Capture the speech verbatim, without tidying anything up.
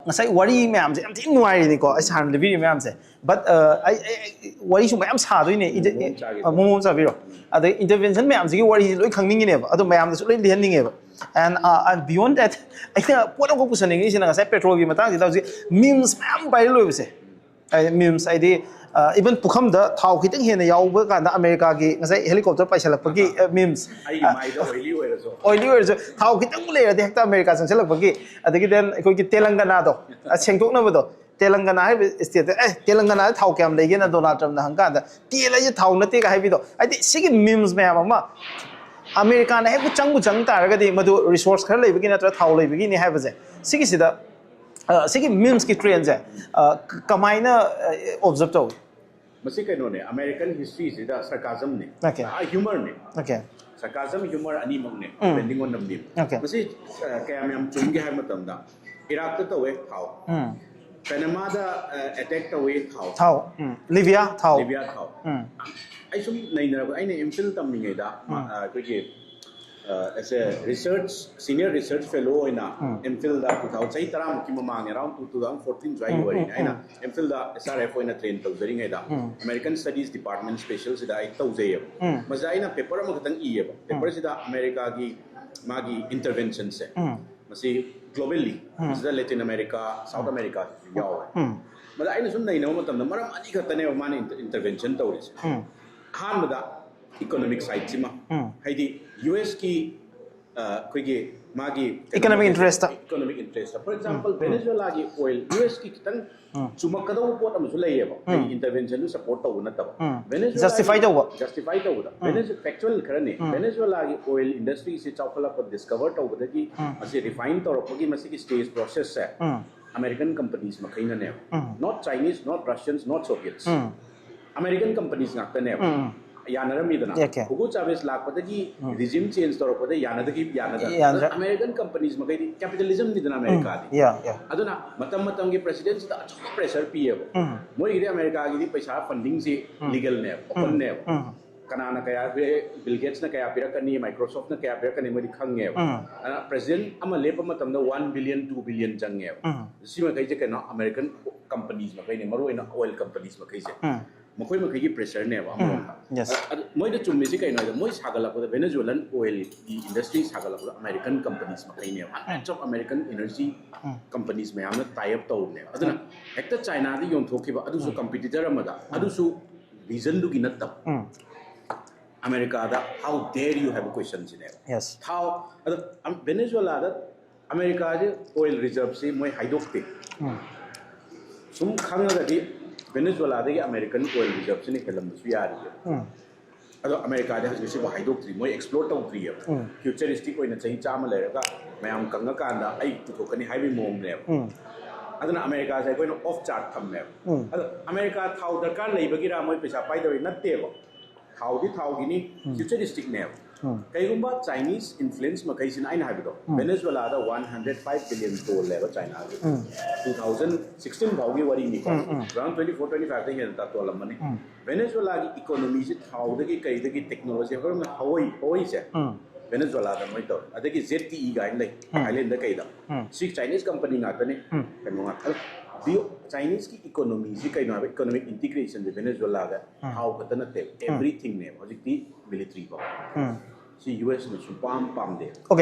ꯉꯁꯥꯏ ꯋꯥꯔꯤ ꯃꯌꯥꯝꯁꯦ ꯌꯥꯝ ꯊꯤꯅ ꯅꯨꯡꯉꯥꯏꯔꯤꯅꯤꯀꯣ, ꯑꯩ ꯁꯥꯔꯅ ꯂꯤꯕꯤꯔꯤ ꯃꯌꯥꯝꯁꯦ꯫ But ꯑꯩ ꯑꯩ- ꯑꯩ ꯋꯥꯔꯤꯁꯨ ꯃꯌꯥꯝ ꯁꯥꯗꯣꯏꯅꯦ, ꯏꯗ- ꯃꯣꯃꯣ ꯑꯃ ꯆꯥꯒꯦ꯫ ꯑ, ꯃꯣꯃꯣ ꯑꯃ ꯆꯥꯕꯤꯔꯣ꯫ ꯑꯗꯩ intervention ꯃꯌꯥꯝꯁꯤꯒꯤ ꯋꯥꯔꯤꯁꯤ ꯂꯣꯏ ꯈꯪꯅꯤꯡꯉꯤꯅꯦꯕ, ꯑꯗꯣ ꯃꯌꯥꯝꯗꯁꯨ ꯂꯣꯏ ꯂꯤꯍꯟꯅꯤꯡꯉꯦꯕ꯫ And uh, and beyond that, ꯑꯩꯅ ꯄꯣꯠ ꯑꯃꯈꯛ ꯄꯨꯁꯟꯅꯤꯡꯉꯤꯁꯤꯅ ꯉꯁꯥꯏ ꯄꯦꯇ꯭ꯔꯣꯜꯒꯤ ꯃꯇꯥꯡꯁꯤꯗ ꯍꯧꯖꯤꯛ memes ꯃꯌꯥꯝ viral ꯑꯣꯏꯕꯁꯦ꯫ Memes ꯍꯥꯏꯗꯤ, even ꯄꯨꯈꯝꯗ ꯊꯥꯎ ꯈꯤꯇꯪ ꯍꯦꯟꯅ ꯌꯥꯎꯕ ꯀꯥꯟꯗ ꯑꯃꯦꯔꯤꯀꯥꯒꯤ ꯉꯁꯥꯏ helicopter ꯄꯥꯏꯁꯜꯂꯛꯄꯒꯤ memes꯫ ꯑꯩꯒꯤ ꯃꯥꯏꯗ oily ꯑꯣꯏꯔꯁꯨ꯫ Oily ꯑꯣꯏꯔꯁꯨ, ꯊꯥꯎ ꯈꯤꯇꯪ ꯂꯩꯔꯗꯤ ꯍꯦꯛꯇ ꯑꯃꯦꯔꯤꯀꯥ ꯆꯪꯁꯤꯜꯂꯛꯄꯒꯤ꯫ ꯑꯗꯒꯤ then ꯑꯩꯈꯣꯏꯒꯤ ꯇꯦꯂꯪꯒꯅꯥꯗꯣ, ꯑ, ꯁꯦꯡꯗꯣꯛꯅꯕꯗꯣ, ꯇꯦꯂꯪꯒꯅꯥ ꯍꯥꯏꯕ stateꯇ, "ꯑꯦ, ꯇꯦꯂꯪꯒꯅꯥꯗ ꯊꯥꯎ ꯀꯌꯥꯝ ꯂꯩꯒꯦꯅ ꯗꯣꯅꯥꯜꯗ ꯇ꯭ꯔꯝꯞꯅ ꯍꯪꯀꯥꯟꯗ, "ꯇꯦꯜ ꯍꯥꯏꯁꯦ ꯊꯥꯎ ꯅꯠꯇꯦꯒ" ꯍꯥꯏꯕꯤꯗꯣ꯫ ꯍꯥꯏꯗꯤ ꯁꯤꯒꯤ memes ꯃꯌꯥꯝ ꯑꯃ ꯑꯃꯦꯔꯤꯀꯥꯅ ꯍꯦꯛꯇ ꯆꯪꯕꯨ ꯆꯪ ꯇꯥꯔꯒꯗꯤ ꯃꯗꯨ resource ꯈꯔ ꯂꯩꯕꯒꯤ ꯅꯠꯇ꯭ꯔꯒ ꯊꯥꯎ ꯂꯩꯕꯒꯤꯅꯤ ꯍꯥꯏꯕꯁꯦ, ꯁꯤꯒꯤꯁꯤꯗ, ꯑ, ꯁꯤꯒꯤ memesꯀꯤ trendꯁꯦ, ꯑ, ꯀ- ꯀꯃꯥꯏꯅ, ꯑ, observe ꯇꯧꯏ? ꯃꯁꯤ ꯀꯩꯅꯣꯅꯦ, American historyꯁꯤꯗ sarcasmꯅꯦ꯫ Okay. ꯑ, humorꯅꯦ꯫ Okay. Sarcasm, humor ꯑꯅꯤꯃꯛꯅꯦ, um. Depending on the meme꯫ Okay. ꯃꯁꯤ, ꯑ, ꯀꯌꯥꯝ ꯌꯥꯝ ꯆꯨꯝꯒꯦ ꯍꯥꯏꯕ ꯃꯇꯝꯗ, ꯏꯔꯥꯛꯇ ꯇꯧꯋꯦ ꯊꯥꯎ꯫ ꯎꯝ꯫ ꯄꯦꯅꯃꯥꯗ, ꯑ, attack ꯇꯧꯋꯦ ꯊꯥꯎ꯫ ꯊꯥꯎ, ꯎꯝ, ꯂꯤꯕꯤꯌꯥ ꯊꯥꯎ꯫ ꯂꯤꯕꯤꯌꯥ ꯊꯥꯎ꯫ ꯎꯝ꯫ ꯑꯩ ꯁꯨꯝ ꯅꯩꯅꯔꯛꯄ, ꯑꯩꯅ ꯑꯦꯝꯐꯤꯜ ꯇꯝꯂꯤꯉꯩꯗ, ꯃ- ꯎꯝ꯫ ꯑ, ꯑꯩꯈꯣꯏꯒꯤ, ꯑ, as a research, senior research fellow ꯑꯣꯏꯅ ꯎꯝ꯫ ꯑꯦꯝꯐꯤꯜꯗ two thousand, ꯆꯍꯤ ꯇꯔꯥꯃꯨꯛꯀꯤ ꯃꯃꯥꯡꯅꯦ, around two thousand fourteen ꯁ꯭ꯋꯥꯏꯒꯤ ꯎꯝ, ꯋꯥꯔꯤꯅꯤ꯫ ꯎꯝ, ꯑꯩꯅ ꯎꯝ꯫ ꯑꯦꯝꯐꯤꯜꯗ S R F ꯑꯣꯏꯅ train ꯇꯧꯖꯔꯤꯉꯩꯗ, ꯎꯝ꯫ American Studies Department specialꯁꯤꯗ ꯑꯩ ꯇꯧꯖꯩꯌꯦꯕ꯫ ꯎꯝ꯫ ꯃꯁꯤꯗ ꯑꯩꯅ paper ꯑꯃꯈꯛꯇꯪ ꯏꯌꯦꯕ꯫ Paperꯁꯤꯗ ꯑꯃꯦꯔꯤꯀꯥꯒꯤ ꯃꯥꯒꯤ interventionꯁꯦ, ꯎꯝ꯫ ꯃꯁꯤ globally, ꯎꯝ꯫ ꯃꯁꯤꯗ Latin America, South Americaꯁꯤꯁꯨ ꯌꯥꯎꯋꯦ꯫ ꯎꯝ꯫ ꯃꯗ ꯑꯩꯅ ꯁꯨꯝ ꯅꯩꯅꯕ ꯃꯇꯝꯗ ꯃꯔꯝ ꯑꯅꯤꯈꯛꯇꯅꯦꯕ ꯃꯥꯅ inter- intervention ꯇꯧꯔꯤꯁꯦ꯫ ꯎꯝ꯫ ꯑꯍꯥꯟꯕꯗ economic sideꯁꯤꯃ, ꯎꯝ꯫ ꯍꯥꯏꯗꯤ USꯀꯤ, ꯑ, ꯑꯩꯈꯣꯏꯒꯤ ꯃꯥꯒꯤ Economic interest. Economic interest꯫ For example, Venezuelaꯒꯤ oil, USꯀꯤ ꯈꯤꯇꯪ ꯆꯨꯝꯃꯛꯀꯗꯧꯕ ꯄꯣꯠ ꯑꯃꯁꯨ ꯂꯩꯌꯦꯕ, ꯑꯩ interventionꯗꯨ support ꯇꯧꯕ ꯅꯠꯇꯕ꯫ ꯎꯝ꯫ Venezuelaꯒꯤ Justify ꯇꯧꯕ꯫ Justify ꯇꯧꯕꯗ꯫ Venezu- factual ꯈꯔꯅꯤ꯫ Venezuelaꯒꯤ oil industryꯁꯤ ꯆꯥꯎꯈꯠꯂꯛꯄ, discover ꯇꯧꯕꯗꯒꯤ, ꯃꯁꯤ refine ꯇꯧꯔꯛꯄꯒꯤ ꯃꯁꯤꯒꯤ stage processꯁꯦ um. American companies ꯃꯈꯩꯅꯅꯦꯕ꯫ Um. Not Chinese, not Russians, not Soviets꯫ Um. American companies ꯉꯥꯛꯇꯅꯦꯕ꯫ ꯎꯝ꯫ ꯌꯥꯅꯔꯝꯃꯤꯗꯅ꯫ Okay. Hugo Chavez ꯂꯥꯛꯄꯗꯒꯤ, ꯎꯝ꯫ regime change ꯇꯧꯔꯛꯄꯗ ꯌꯥꯅꯗꯒꯤ ꯌꯥꯅꯗ꯫ ꯌꯥꯅꯗ꯫ American companies ꯃꯈꯩꯗꯤ capitalismꯗꯅ Americaꯗꯤ꯫ Yeah, yeah. ꯑꯗꯨꯅ ꯃꯇꯝ ꯃꯇꯝꯒꯤ presidentꯁꯤꯗ ꯑꯆꯧꯕ pressure ꯄꯤꯌꯦꯕ꯫ ꯎꯝ꯫ ꯃꯣꯏꯒꯤꯗꯤ Americaꯒꯤꯗꯤ ꯄꯩꯁꯥ fundingꯁꯤ ꯎꯝ꯫ legalꯅꯦꯕ, openꯅꯦꯕ꯫ ꯎꯝ꯫ ꯀꯅꯥꯅ ꯀꯌꯥ ꯄꯤꯔꯛꯑꯦ, ꯕꯤꯜ ꯒꯦꯠꯁꯅ ꯀꯌꯥ ꯄꯤꯔꯛꯀꯅꯤ, ꯃꯥꯏꯀ꯭ꯔꯣꯁꯣꯐꯅ ꯀꯌꯥ ꯄꯤꯔꯛꯀꯅꯤ, ꯃꯣꯏꯗꯤ ꯈꯪꯉꯦꯕ꯫ ꯎꯝ. ꯑꯗꯨꯅ ꯄ꯭ꯔꯦꯁꯤꯗꯦꯟꯠ ꯑꯃ ꯂꯦꯞꯄ ꯃꯇꯝꯗ ꯋꯥꯟ ꯕꯤꯂꯤꯌꯟ, ꯇꯨ ꯕꯤꯂꯤꯌꯟ ꯆꯪꯉꯦꯕ꯫ ꯎꯝ. ꯁꯤ ꯃꯈꯩꯁꯦ ꯀꯩꯅꯣ, ꯑꯃꯦꯔꯤꯀꯟ ꯀꯝꯄꯅꯤꯁ ꯃꯈꯩꯅꯦ, ꯃꯔꯨꯑꯣꯏꯅ ꯑꯣꯏꯜ ꯀꯝꯄꯅꯤꯁ ꯃꯈꯩꯁꯦ꯫ ꯎꯝ. ꯃꯈꯣꯏ ꯃꯈꯩꯒꯤ ꯄ꯭ꯔꯦꯁꯔꯅꯦꯕ ꯑꯃꯔꯣꯝꯗ꯫ Yes. ꯑꯗ ꯃꯣꯏꯗ ꯆꯨꯝꯃꯤꯁꯤ ꯀꯩꯅꯣ ꯍꯥꯏꯗ, ꯃꯣꯏ ꯁꯥꯒꯠꯂꯛꯄꯗ, ꯚꯦꯅꯦꯖꯨꯋꯦꯂꯟ ꯑꯣꯏꯜꯒꯤ ꯏꯟꯗꯁꯇ꯭ꯔꯤ ꯁꯥꯒꯠꯂꯛꯄꯗ ꯑꯃꯦꯔꯤꯀꯟ ꯀꯝꯄꯅꯤꯁ ꯃꯈꯩꯅꯦꯕ꯫ Hundreds of American energy um. companies ꯃꯌꯥꯝꯅ ꯇꯥꯏ ꯑꯞ ꯇꯧꯕꯅꯦꯕ꯫ ꯑꯗꯨꯅ ꯍꯦꯛꯇ ꯆꯥꯏꯅꯥꯗ ꯌꯣꯟꯊꯣꯛꯈꯤꯕ, ꯑꯗꯨꯁꯨ ꯀꯝꯄꯤꯇꯤꯇꯔ ꯑꯃꯗ, ꯑꯗꯨꯁꯨ ꯔꯤꯖꯟꯗꯨꯒꯤ ꯅꯠꯇꯕ꯫ ꯎꯝ. ꯑꯃꯦꯔꯤꯀꯥꯗ how dare you ꯍꯥꯏꯕ ꯀꯣꯏꯁꯟꯁꯤꯅꯦꯕ꯫ Yes. ꯊꯥꯎ ꯑꯗꯣ, ꯚꯦꯅꯦꯖꯨꯋꯦꯂꯥꯗ ꯑꯃꯦꯔꯤꯀꯥꯁꯦ ꯑꯣꯏꯜ ꯔꯤꯖꯔꯕꯁꯤ ꯃꯣꯏ ꯍꯥꯏꯗꯣꯛꯇꯦ꯫ ꯎꯝ. ꯁꯨꯝ ꯈꯪꯉꯒꯗꯤ ꯚꯦꯅꯦꯖꯨꯋꯦꯂꯥꯗꯒꯤ ꯑꯃꯦꯔꯤꯀꯟ ꯑꯣꯏꯜ ꯔꯤꯖꯔꯕꯁꯤꯅ ꯍꯦꯜꯂꯝꯕꯁꯨ ꯌꯥꯔꯤꯌꯦ꯫ ꯎꯝ. ꯑꯗꯣ ꯑꯃꯦꯔꯤꯀꯥꯗꯤ ꯍꯧꯖꯤꯛꯁꯤꯕꯨ ꯍꯥꯏꯗꯣꯛꯇ꯭ꯔꯤ, ꯃꯣꯏ ꯑꯦꯛꯁꯄ꯭ꯂꯣꯔ ꯇꯧꯗ꯭ꯔꯤꯌꯦꯕ꯫ ꯎꯝ. ꯐ꯭ꯌꯨꯆꯔꯤꯁꯇꯤꯛ ꯑꯣꯏꯅ ꯆꯍꯤ ꯆꯥꯝꯃ ꯂꯩꯔꯒ ꯃꯌꯥꯝ ꯀꯪꯉꯀꯥꯟꯗ ꯑꯩ ꯄꯨꯊꯣꯛꯀꯅꯤ ꯍꯥꯏꯕꯒꯤ ꯃꯑꯣꯡꯅꯦꯕ꯫ ꯎꯝ. ꯑꯗꯨꯅ ꯑꯃꯦꯔꯤꯀꯥꯁꯦ ꯑꯩꯈꯣꯏꯅ ꯑꯣꯐ ꯆꯥꯔꯠ ꯊꯝꯃꯦꯕ꯫ ꯎꯝ. ꯑꯗꯣ ꯑꯃꯦꯔꯤꯀꯥ ꯊꯥꯎ ꯗꯔꯀꯥꯔ ꯂꯩꯕꯒꯤꯔꯥ ꯃꯣꯏ ꯄꯩꯁꯥ ꯄꯥꯏꯗꯕꯩ ꯅꯠꯇꯦꯕ꯫ ꯊꯥꯎꯗꯤ ꯊꯥꯎꯒꯤꯅꯤ, ꯐ꯭ꯌꯨꯆꯔꯤꯁꯇꯤꯛꯅꯦꯕ꯫ ꯎꯝ. ꯀꯩꯒꯨꯝꯕ ꯆꯥꯏꯅꯤꯁ ꯏꯟꯐ꯭ꯂꯨꯌꯦꯟꯁ ꯃꯈꯩꯁꯤꯅ, ꯑꯩꯅ ꯍꯥꯏꯕꯗꯣ, ꯎꯝ. ꯚꯦꯅꯦꯖꯨꯋꯦꯂꯥꯗ ꯋꯥꯟ ꯍꯟꯗ꯭ꯔꯦꯠ ꯐꯥꯏꯚ ꯕꯤꯂꯤꯌꯟ ꯇꯣꯜꯂꯦꯕ ꯆꯥꯏꯅꯥꯒꯤ꯫ ꯎꯝ. ꯇꯨ ꯊꯥꯎꯖꯟ ꯁꯤꯛꯁꯇꯤꯟ ꯐꯥꯎꯒꯤ ꯋꯥꯔꯤꯅꯤꯀꯣ꯫ ꯎꯝ, ꯎꯝ. ꯑꯔꯥꯎꯟ ꯇ꯭ꯋꯦꯟꯇꯤ ꯐꯣꯔ, ꯇ꯭ꯋꯦꯟꯇꯤ ꯐꯥꯏꯚꯇ ꯍꯦꯟꯅ ꯇꯣꯜꯂꯝꯃꯅꯤ꯫ ꯎꯝ. ꯚꯦꯅꯦꯖꯨꯋꯦꯂꯥꯒꯤ ꯏꯀꯣꯅꯣꯃꯤꯁꯤ ꯊꯥꯎꯗꯒꯤ ꯀꯩꯗꯒꯤ ꯇꯦꯛꯅꯣꯂꯣꯖꯤ ꯍꯧꯔꯝꯅ ꯍꯧꯏ ꯍꯧꯏꯁꯦ ꯎꯝ. ꯚꯦꯅꯦꯖꯨꯋꯦꯂꯥꯗ ꯃꯣꯏ ꯇꯧꯔꯦ꯫ ꯑꯗꯒꯤ ꯖꯦꯠ ꯇꯤ ꯏ ꯀꯥꯏꯅ ꯂꯩ ꯎꯝ. ꯊꯥꯏꯂꯦꯟꯗ ꯀꯩꯗ꯫ ꯎꯝ. ꯁꯤ ꯆꯥꯏꯅꯤꯁ ꯀꯝꯄꯅꯤ ꯉꯥꯛꯇꯅꯤ꯫ ꯎꯝ. ꯀꯩꯅꯣ ꯉꯥꯛꯇ꯫ ꯆꯥꯏꯅꯤꯁꯀꯤ ꯏꯀꯣꯅꯣꯃꯤꯁꯤ ꯀꯩꯅꯣ ꯍꯥꯏꯕ, ꯏꯀꯣꯅꯣꯃꯤꯛ ꯏꯟꯇꯤꯒ꯭ꯔꯦꯁꯟꯁꯦ ꯚꯦꯅꯦꯖꯨꯋꯦꯂꯥꯒ ꯎꯝ. ꯊꯥꯎ ꯈꯛꯇ ꯅꯠꯇꯦ, ꯑꯦꯚ꯭ꯔꯤꯊꯤꯡꯅꯦꯕ꯫ ꯍꯧꯖꯤꯛꯇꯤ ꯃꯤꯂꯤꯇ꯭ꯔꯤ ꯐꯥꯎ꯫ ꯎꯝ. ꯁꯤ ꯌꯨ ꯑꯦꯁꯅ ꯁꯨꯡꯄꯥꯝ ꯄꯥꯝꯗꯦ꯫ ꯑꯣ,